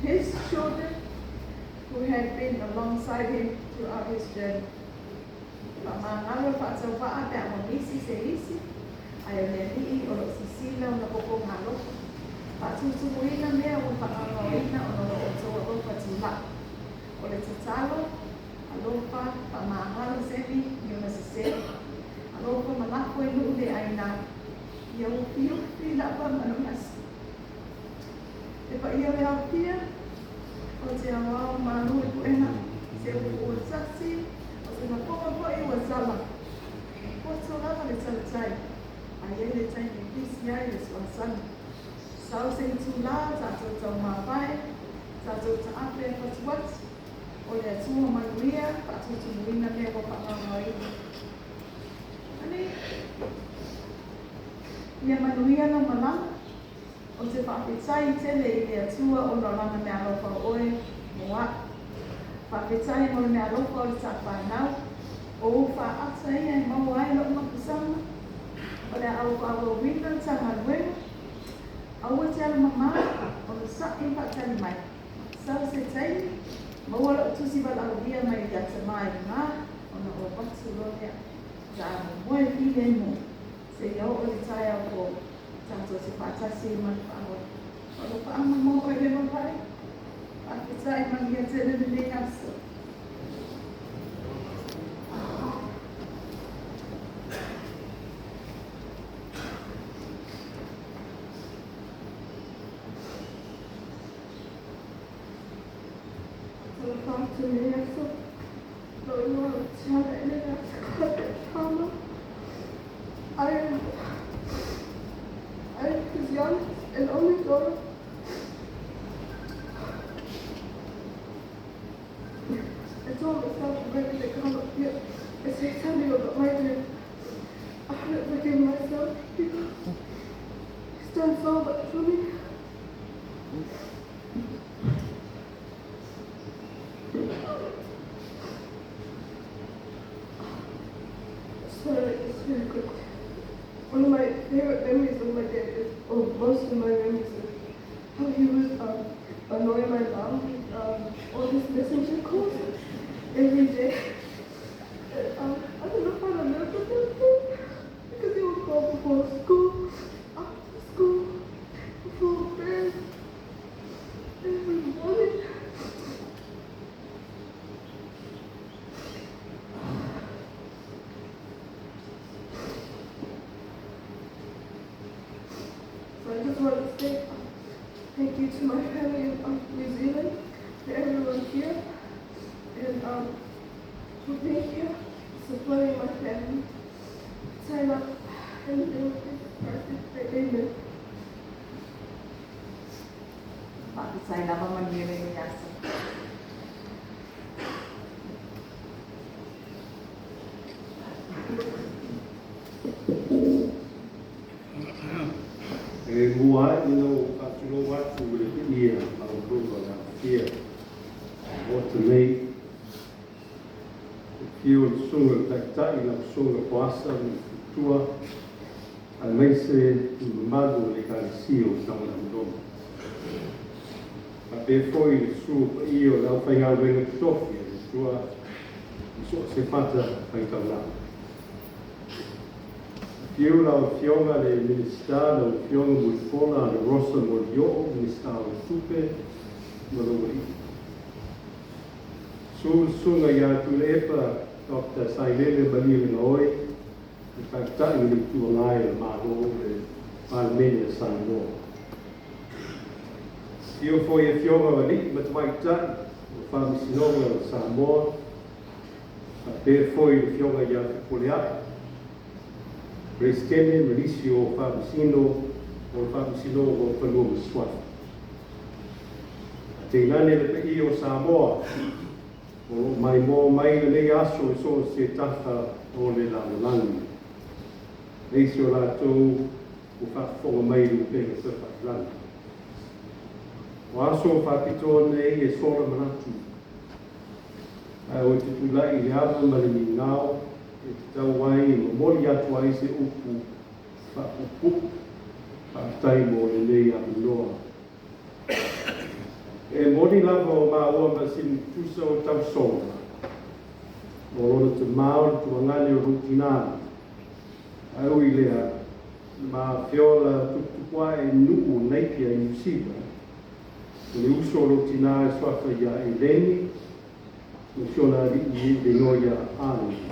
his children who had been alongside him throughout his journey. Faamagalo le faatauvaa pe a ua misi se isi, ae o le Alii o lo o sisila ona kokoga alofa. Faatutumuina mea ua faagaogaoina ona o lo outou alofa tulai. O le tatalo, alofa, faamagalo semi i ona sese. Alofa ma lafo i nuu le aina. Ia ufiufi lava manumasi. Le paia o le aofia, o te aoao malu i puega, se upu ua tasi, o se lafoga foi ua sala. E poto lava le tautai, a i ai le taimi e pisi ai le suasami. Sau se itulā tatou taumāvae, tatou taape a fatuatu, o le Atua manuia, faatutumuina mea ua faagaogaoina. Ani, ia manuia lau malaga. Ou te faafetai tele i le Atua ona o Lana meaalofa o oe mo a'u. Faafetai mo le meaalofa o le taafanau, o ou faaata ia e maua ai lo'u mapusaga. O le a ou faaauauina le ta galuega. Aua te alumamā, onosa'i ma faatali mai. Sau se taimi, maua lo'u tusi valaaulia mai le atamā i luga ona ou avatu loa lea. Ta momoe filemu seia oo i le taeao fou. Tatou te faatasi ai ma le faaaloalo. O lo faaga mo oe le mavae. Faafetai manuia tele lenei aso. Talofa atu i lenei aso. Lou igoa o Tiana Elena Scott Tama. I am his youngest and only daughter. I told myself already to come up here and say something about my dad. I couldn't forgive myself because he's done so much for me. Just want to make this very quick. One of my favorite memories of my dad is, or most of my memories is how he would annoy my mom with all his messenger calls every day. And, I don't know how to live with that thing because he would call before school, after school, before bed, every morning. So I just want to say thank you to my family in New Zealand, to everyone here, and for being here, supporting my family. Sign up in the name of Jesus Christ, I pray. Amen. Faafetai lava manuia lenei aso. E mua ai ona ou faatulou atu i le paia maualuga o le aofia o Maota nei. E afio le Susuga i le Taitai, lau Susuga Poasa ma le Faletua, aemaise le mamalu o le Ekalesia o Saogalemu. Faapea foi le susu o paia o le aufaigaluega totofi a le Atua i so o se fata faitaulaga. Afio lau Afioga le Minisita, lau Afioga Mulipola Anarosa Molioo, Minisita o le Tupe ma lou alii. Susu le Susuga ia Tuilaepa Dr. Sailele Malielegaoi, le Taitai o le Itu Agai o le Malo, le Palemene a Samoa. Afio foi afioga o alii ma tamaitai o Faamasinoga o Samoa, faapea foi le Afioga ia Fepuleai, Peresetene ma nisi o Faamasino o le Faamasinoga o Fanua ma Suafa. Tainane le paia o Samoa o lo o maimoa mai lenei aso i so o se tafa o le lalolagi. Aemaise o latou ua faafofoga mai i le upega tafailagi. O aso faapitoa nei e sola manatu. Ae ou te tulai i le ava ma le migao e tatau ai e momoli atu ai se upu faapuupuu faafetai mo lenei avanoa. E moni lava o maua ma sina tutusa o tausoga. O lona tamā o le tuagane o lou tinā. Ae ui i lea, na ma feola tuputupuae i nuu o Napier i Niu Sila, o le uso o lou tinā e suafa ia Eleni, ma si ona alii le igoa ia Arnold.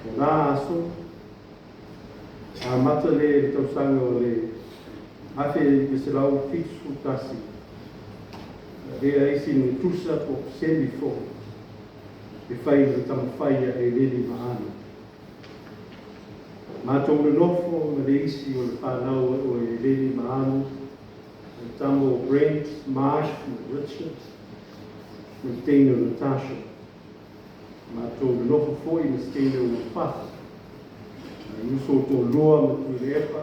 O na aso, amata lea i le tausaga o le 1971, na avea ai sina gatusa po o semi foi e fai ma taumafai ia Eleni ma Ana. Matou nonofo ma le isi o le fanau o Eleni ma Ana, le tama o Brent, Marsh ma Richard, ma le teine o Natasha. Matou nonofo foi ma se teine o Uafato, nai uso o toalua ma Tuilaepa.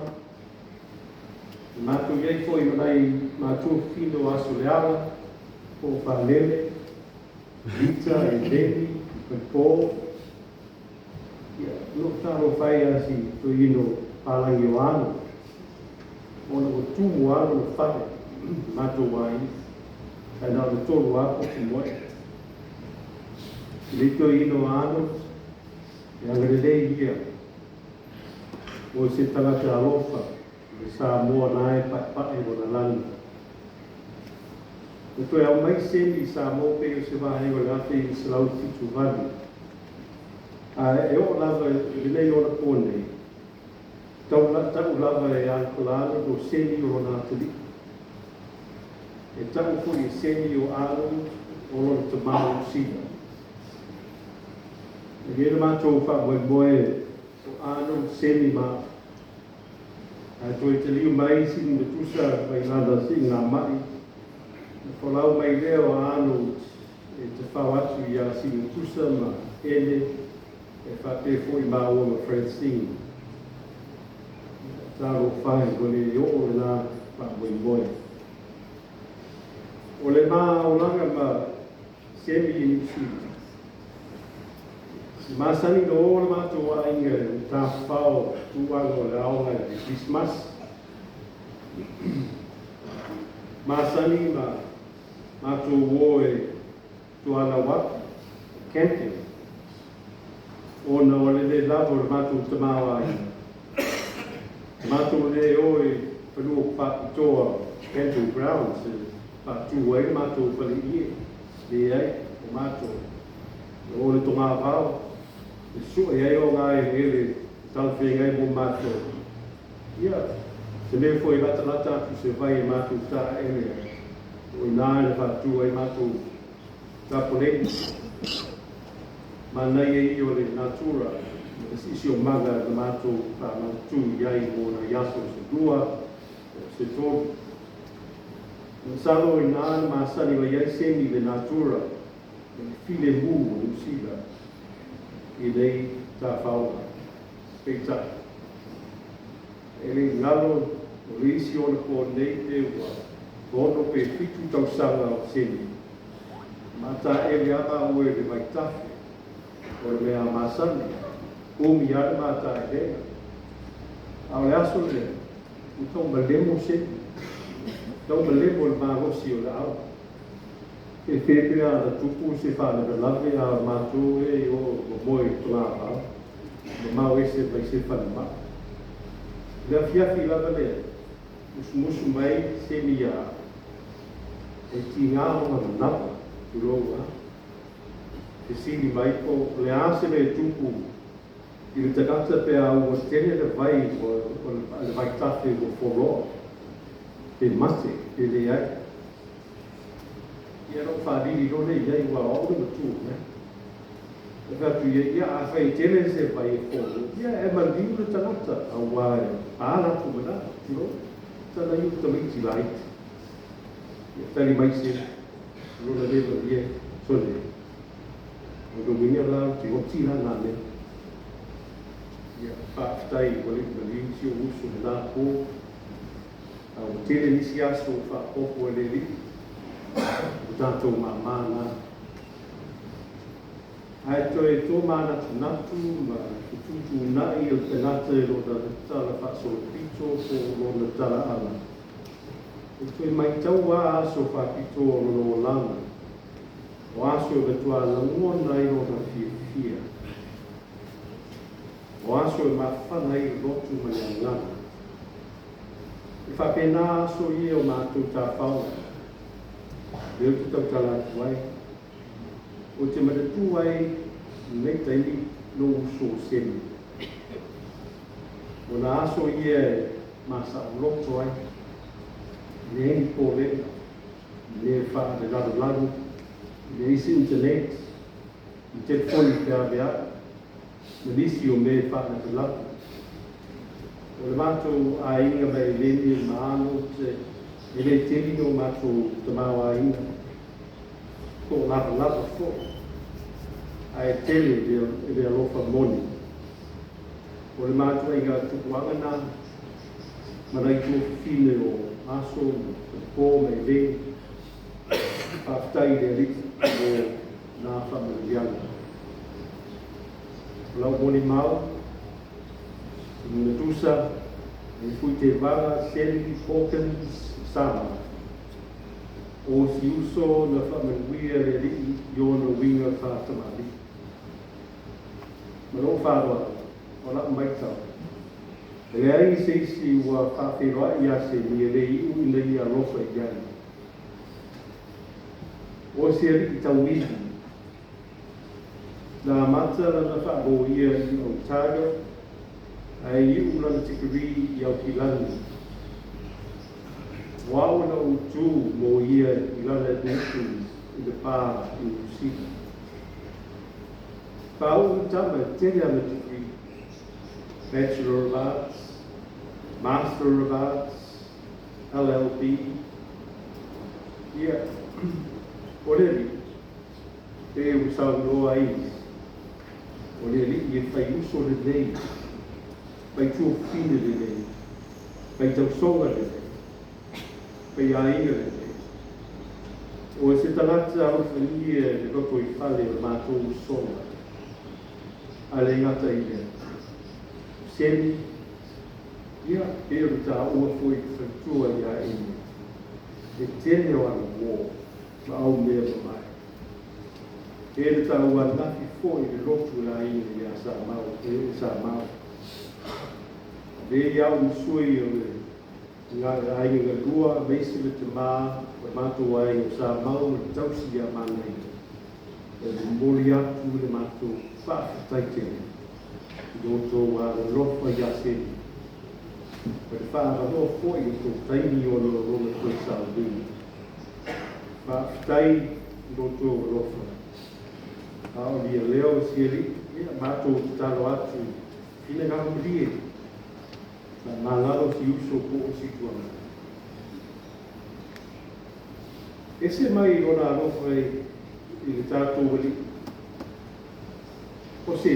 Na matou i ai foi ma nai matua fafine o Asoleala, po o Falele, Rita, Eleni, Falepo. Ia, o lo o talofa ai lava si toeaina o Palagi o Ano, ona ua tumu lava lona fale i matou aiga, ae na o le tolu lava potu moe. I le toeaina o Ano, e agalelei ia o se tagata alofa i le Samoa na e paepae lona lagi. Na toe aumai Semi i Samoa pei o se vaega o le 1978, a e oo lava i lenei ona po nei, tau ta'u lava e Uncle Arnold o Semi o lona atalii. E ta'u foi e Semi o Arnold o lona tamā o Sila. E i ai le matou faamoemoe o Arnold, Semi ma a'u. Ae toe taliu mai sina gatusa mai lana siigamai, na folau mai lea o Arnold e tafao atu iā sina gatusa ma Ele e faapea foi māua ma Francine. Talofa e, ua le oo lena faamoemoe. O le ma olaga ma Semi i Niu Sila. E masani ona o le matou aiga i le tafafao tauaga o le aoga i le Kerisimasi. Masani ma matou o e tuanau atu, camping, ona o le le lava o le matou tamaoaiga. Matou le o i fanua faapitoa, camping grounds, e faatu ai le matou faleie. Leai, o matou, e o i le togavao, e sue ai o ngā eleele e talafeagai mo matou. Ia, se mea foi e latalata atu se vai e matou taeele ai, o i inā na faatu ai matou tapoleni. Manaia ia o le natura ma le si'isi'omaga na matou faamautu i ai mo nai aso se lua po o se tolu. Masalo o inā na masani mai ai Semi i le natura ma le filemu o Niu Sila i nei tafaoga. Peitai, e le i galo o le isi ona po nei pe ua 6 pe 7 tausaga o Semi. Mataele a maua i le vaitafe o le mea masani, umi lava le mataelega. A o le aso lea, ua tau malemo Semi, tau malemo i le malosi o le ao. E pēpē a na tupu se faalavelave a o matou e i o momoe i togavao, mamao ese mai se falemai. I le afiafi lava lea, musumusu mai Semi iā a'u, e tigā lona manava, tulou a. Fesili mai po o le a se mea e tupu i le tagata pe a ua tele le vai o le vaitafe ua foloa, pe mate, pe leai. Ia na ou faalili loa lea i ai, aua o au le matua mai. E fai atu i ai, ia afai e tele se vai e folo, ia e maliu le tagata, auā e pā latou manao, tulou, tala ia o tamaiti laiti. Ia tali mai se lona le malie, sole, o lona uiga la o te oti la nā mea. Ia, faafetai ua le i maliu si ou uso lenā pō, a ua tele nisi aso ua faaopoopo e le Alii, o tatou māmā na. Ae toe tōmanatunatu ma fetuutuunai o le tagata i lona tala faasolopito po o lona tala ala. E toe maitau lava aso faapitoa o lona olaga, o aso e matuā lagona ai lona fiafia, o aso e mafana ai le loto ma le agaga. E faapena aso ia o matou tafaoga, lea ou te tautala atu ai. Ou te manatua ai i lenei taimi lou uso o Semi. O na aso ia e masaoloto ai, e leai ni polega, e le faalelalolalo, e leai se internet, ni telefoni feaveai, ma nisi o mea e faalavelave. O le matou aiga ma Eleni ma Arnold, e le tele ni o matou tamaoaiga, po o lavalava foi, ae tele i le alofa moni. O le matuaiga tupuaga na ma nai tuafafine o Aso ma Po ma Eleni. Faafetai i le Alii mo na faamanuiaga. O lau molimau, i Nina Tusa, e fui Tevaga, Seli, Hawkins, Sama. O si uso na faamanuia le Alii i ona uiga faatamalii. Ma lou faaaloalo, o lau maitau, e leai se isi ua faafeiloai ia Semi e le iu ina ia alofa i ai. O se alii tauivi, na amata lana faaloia i Otago, ae iu lana tikeri i Aukilani. O au na ou tu mo ia i lana admissions i le Bar i Niu Sila. Faauu tama e tele ana degree, Bachelor of Arts, Master of Arts, LLB. Ia, o le alii, pe ua saunoa ai isi, o le alii e fai uso lelei, fai tuafafine lelei, fai tausoga lelei, fai aiga lelei. O se tagata alofagia e le lotoifale o le matou usoga, ae le gata i lea. O Semi, ia, pei ona taua foi i le faletua ia Amy, le tele o ana uō ma au mea mamae. E na taua anafi foi i le lotu o le aiga ia Samau, e Samau. Avea ai au ma sui o le aiga galua, aemaise le tamā o le matou aiga o Samau ma le tausi ia Manaia. E momoli atu le matou faafetai tele i lo outou alolofa ia Semi, ma le faaavanoa foi o tou taimi ona o lona toe sauniga. Faafetai i lo outou alofa. A o lia leo e si alii, ia, matou tatalo atu finagalo malie, faamagalo si uso po o si tuaga. Ese mai lona alofa i le tatou alii. O se